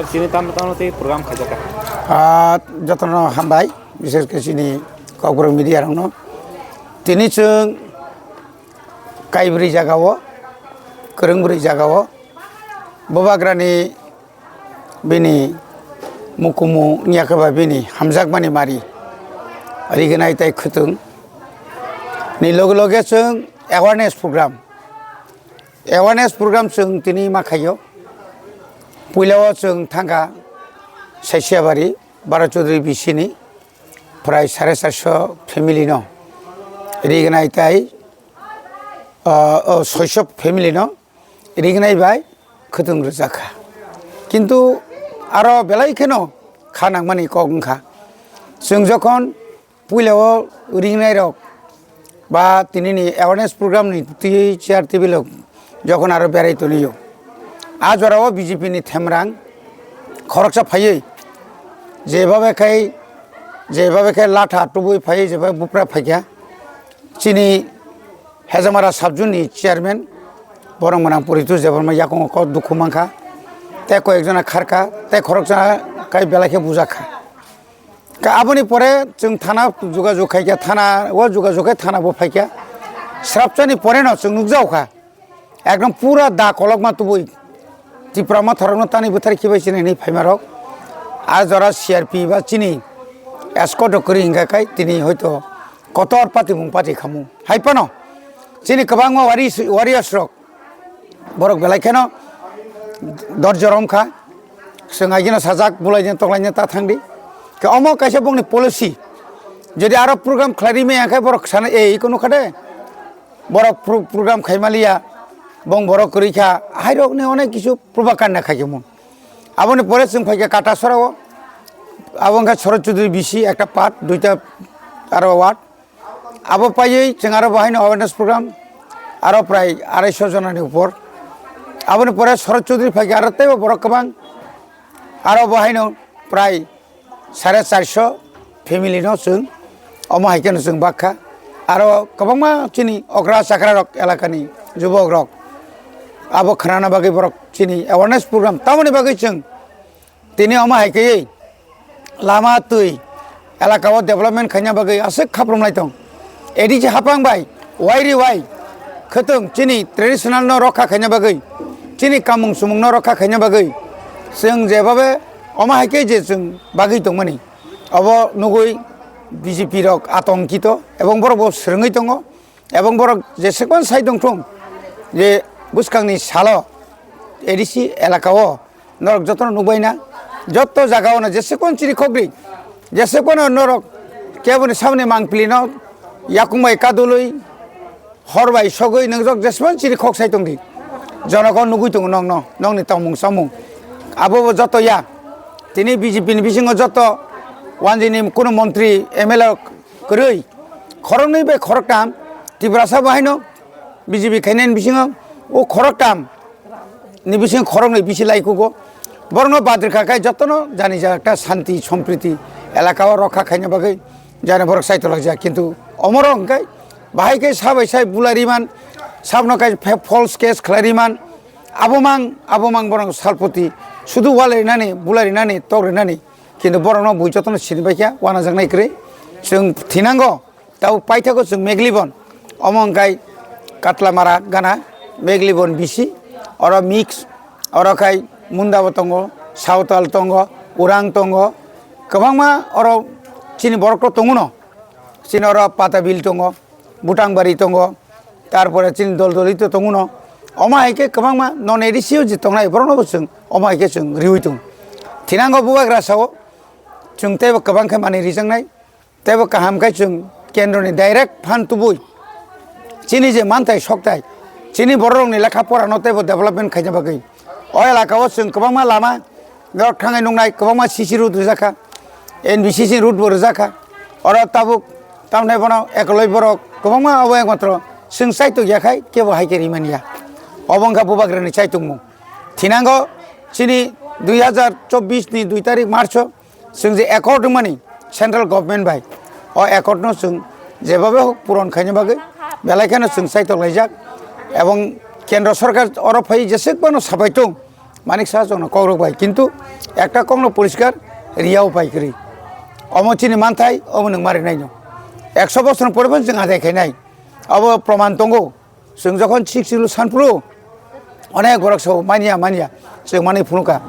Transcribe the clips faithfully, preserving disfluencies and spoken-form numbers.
Chini tamo tamo tei program khaijak kha. Ah, jotono hambai, bises khe chini Kokborok media rokno. Tini chwng kaibrwi jagao, kwrwngbrwi jagao, Bubagrani bini mukumu wngya khe ba bini hamjakmani mari rignai tei khwtwng ni loge loge chwng awareness program, awareness program chwng tini ma khaio. Puilao chwng thangkha Saisiabari, Bharat Chaudhary B C ni prai sare charso family no rignai tei, ah, oh, soiso family no rignai bai khwtwng rwjak kha. Kintu aro belai kheno kha nangmani kok wngkha. Chwng jokhon puilao ringnairok ba tinini awareness program ni twi chair table rok jokhon aro berai tonio, a jorao B J P ni themrang khoroksa phaiwi, jebabe khai, jebabe khai latha tubui phaiwi, jebabe bupra phaikha, chini Hejamara subzone ni chairman borok mwnang Poritu Debbarma yakungo kok dukhu mankha, tei koi ekjona kharkha, tei khoroksa khai belai khe bujakha. Ka aboni pore chwng thana jogajog khaikha, thana o jogajog khai thana bo phaikha. Srapchani pore no chwng nukjago kha, ekdom pura da kolokma tubui Tipra Motha rokno tani bwthar khibai chini hinwi phaima rok. A jora C R P ba chini escort rok kwrwi hingkha khai tini hoito kotor patimung pati khamu. Hai phano chini kwbangma wari-, warriors rok borok belai kheno dorjo rom kha. Chwng agino sajak, bulaino toklaino ta thangdi. Khe omo kaisa bongni policy. Jodi aro program khlai ri maya khe borok sana, "Ei, iko nukha de." Borok pro-, program khaimaliya, bong borok kwrwi kha. Hairokni onek kisu propaganda khaikhe mun. Aboni pore chwng phaikha Katasora o. Abo wngkha Sharad Chaudhary B C ekta part, duita aro ward. Abo paiwi chwng aro bo haino awareness program, aro prai arai sho jona ni upor. Aboni pore Sharad Chaudhary phaikha aro teibo borok kwbang, aro bo haino prai sare charso family no chwng omo hai kheno chwng bakha. Aro kwbangma chini okra chakra rok elakani jubok rok abo khnana bagwi borok chini awareness program tamoni bagwi chwng tini omo hai khe lama twi elaka o development khaina bagwi aswk khaprum lai tong. A D C hapang bai wai ri wai khwtwng chini traditional no rokha khaina bagwi, chini kamung sumung no rokha khaina bagwi chwng jebabe omo hai khe je chwng bagwi tongmani, obo nugwi B J P rok atongkito ebong borok bo swrwngwi tongo. Ebong borok jesekhon sai tongthung je bwskangni salo A D C elaka o norok jotono nukbaina, joto jaga o no jesekhon chiri khokri, jesekhon norok keboni samni mangpili no yakung bai kadulwi, hor bai sogwi nwngjok jesekhon chiri khok sai tongdi. Jonogo nugwi tongo nokno, nokni tongmung samung. Abo bo joto ya. Tini B J P ni bisingo joto wanjini kunu montri, M L A kwrwi, khoroknwi bai khoroktam Tiprasa bo haino B J P khainani bisingo o khoroktam ni bisingo khoroknwi bisi lai kugo. Borokno badrikha khai jotono jani jaga ekta shanti sompriti elaka o rokha khaina bagwi jani borok saitolak jaya, kintu omoro hwnkhe bahai khe sabai sai bulai riman, sabno khai phe-, false case khlai riman, abo mang abo mang borok salpoti sudu walai rinani, bulai rinani, tok rinani. Kintu borokno bui jotono sinibaikha, wanajaknai kwrwi. Chwng thinango, tabuk paithago chwng Meglibon. Omo wngkhai Katlamara gana, Meglibon bisi, oro mix, oro khai Munda bo tongo, Sawtal tongo, Urang tongo, kwbangma oro chini borok rok tongo no. Chini oro Patabil tongo, Butangbari tongo, tarpore chini dol doli to tongo no. Omo hai khe kwbangma non A D C o je tongnai borokno bo chwng omo hai khe chwng riwi tongo. Thinango bubagra sao chwng teibo kwbang khe manwi rijaknai, teibo kaham khe chwng kendroni direct phan tubui chini je manthai sokthai, chini bororokni lekha porano teibo development khaina bagwi o elaka o chwng kwbangma lama norok thangai nuknai, kwbangma C C road rwjakha, N B C C road bo rwjakha. Oro tabuk tamnai bono ekoloi borok kwbangma abo ekmatro chwng chaitok ya khai kebo hai khe rimani ya. Obo wngkha bubagrani chaitokmung. Thinango chini dui hazar chobbish ni dui tarik March o chwng je accord wngmani central government bai, o accord no chwng jebabe hok puron khaina bagwi belai kheno chwng chaitok laijak, ebong kendro sorkar oro phai jesek bono sabai tong, Manik Saha chwngno kokrok bai, kintu ekta kokno poriskar riya upai kwrwi. Omo chini manthai, omo nwng marinai no. Ekso bosor pore phano chwng adai khainai. Abo proman tongo. Chwng jokhon sixty lu sanphuru, onek borok sao manya, manya, chwng manwi phunuka.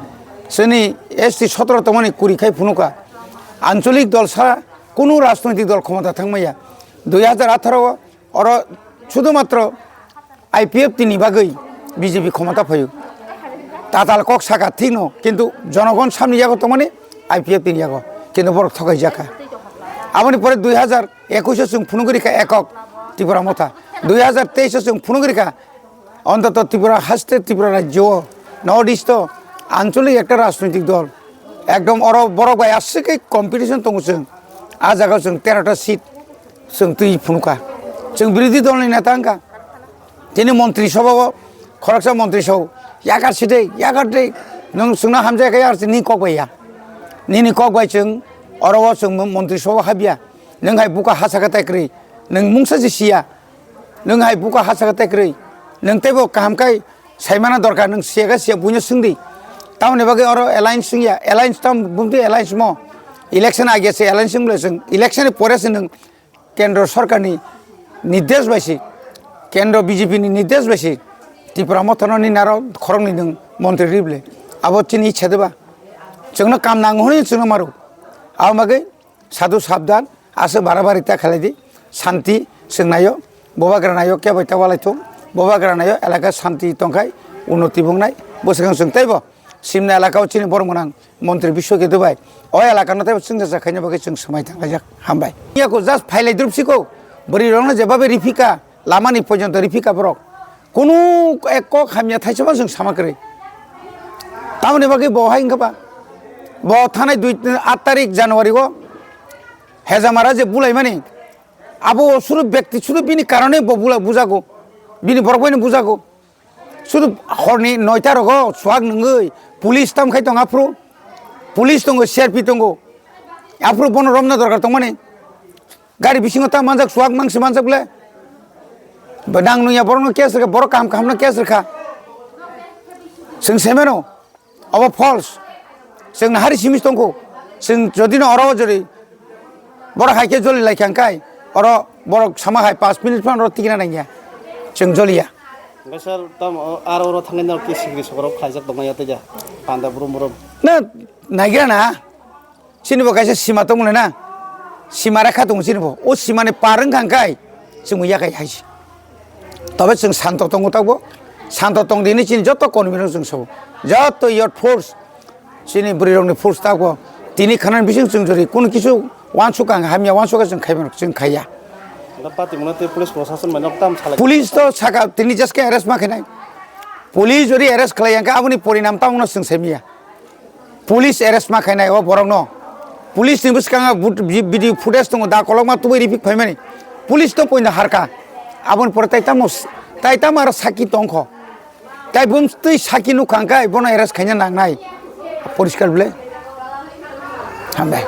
Chini S T sotoro tongmani kuri khai phunuka. Ancholik dol sa kunu rajnoitik dol khomota thangmaya. Dui hajar atharo o oro sudhumatro I P F T ni bagwi B J P khomota phaio. Tatal kok saka thikno, kintu jonogon samni yago tongmani I P F T ni yago, kintu borok thokai jaka. Aboni pore dui hajar ekwis o chwng phunugwi rikha ekok Tipra Motha, dui hajar teis o chwng phunugwi rikha ontoto Tripura haste, Tripura rajyo o, North East o ancholik ekta rajnoitik dol, ekdom oro borok bai aswk khe competition tongo chwng. A jaga o chwng tero ta seat chwng twi phunukha. Chwng birodhi dol ni neta wngkha. Tini montri sobha o khoroksa montri sao, "Yakar side, yakar de, nwng chwngno hamjak khe yakar side," ni kok bai ya. Nini kok bai chwng oro o chwng montri sobha habya. Nwng hai buka ha saka tai kwrwi, nwng mungsa se siya. Nwng hai buka ha saka tai kwrwi, nwng teibo kaham khai saimana dorkar, nwng siya khe siya buino swngdi. Tamoni bagwi oro alliance swngya, alliance tam bumtwi alliance mo. Election age se alliance wng le chwng, election ni pore se nwng Kendro Sorkar ni nirdesh bai se, Kendro B J P ni nirdesh bai se, Tipra Motha no ni naro khoroknwi nwng montri ribwle. Abo chini ichha de ba? Chwngno kam nango hwnwi chwngno maro. Abo bagwi sadhu sabdan, aswk barabari ta khalai di. Shanti chwng naio, bobagra naio, kebo ta walai thung, bobagra naio, elaka shanti tongkhai, unnoti bungnai, bwswkang chwng teibo. Simna elaka o chini borok mwnang montri Biswaketu bai o elaka no tei chwngsa khaina bagwi chwng swmai tanglaijak. Hambai. Yako just phailai drup siko, bwrwi rokno jebabe riphika, lama ni porjonto riphika borok. Kunu ek kok hamya thaisa ma chwng sama kwrwi. Tamoni bagwi bo hai wngkha ba? Bo thanai dui, aat tarik January o Hejamara je bulaimani, abo suru bekti suru bini karone bo bula-, bujago, bini borok bai no bujago. Sudu horni noita rogo suak nungwi police tam khai tong aphuru. Police tongo, C R P tongo. Aphuru bono romna dorkar tongmani. Gari bisingo ta manjak, suak mangsi manjak bole. Bo nang nungya borokno case rwkha, borok kaham kahamno case rwkha. Chwng semeno. Obo false. Chwng nahari simi tongkho. Chwng jodi no oro jodi borok hai khe joli lai kha hwnkhe oro borok sama hai panch minute phano oro tikna nangya. Chwng joliya. Hwnkhe sir, tamo aro oro thangwi no khe sikri sokorok khlaijak tongmani ya tei ja panda brum brum. Na naigra na. Chini bo kaisa sima tongmani na. Sima rekha tongo chini bo. O simani par wngkha hwnkhe chwng yakai hai se. Tobe chwng santo tongo tabuk. Santo tong di hinwi chini joto kormi rok chwng sabo. Joto youth force, chini bwrwi rokni force tabuk. Tini khanani bising chwng jori kunu kisu uansukha, hamya uansukha chwng khaimano, chwng khaiya. Da party mano tei police prosason bai nok tam salai. Police to saka tini jeske arrest ma khainai. Police jori arrest khlai yang khe aboni porinam tamungno chwng saimanya. Police arrest ma khainai o borokno. Police ni bwskango but-, vi-, video footage tongo, da kolokma tubui ripik phaimani. Police to poino harka. Aboni pore tai tamo s-, tai tamo aro saki tongkho. Tai bum twi saki nukha hwnkhe bono arrest khaina nangnai. Poriskar bwle. Hambai.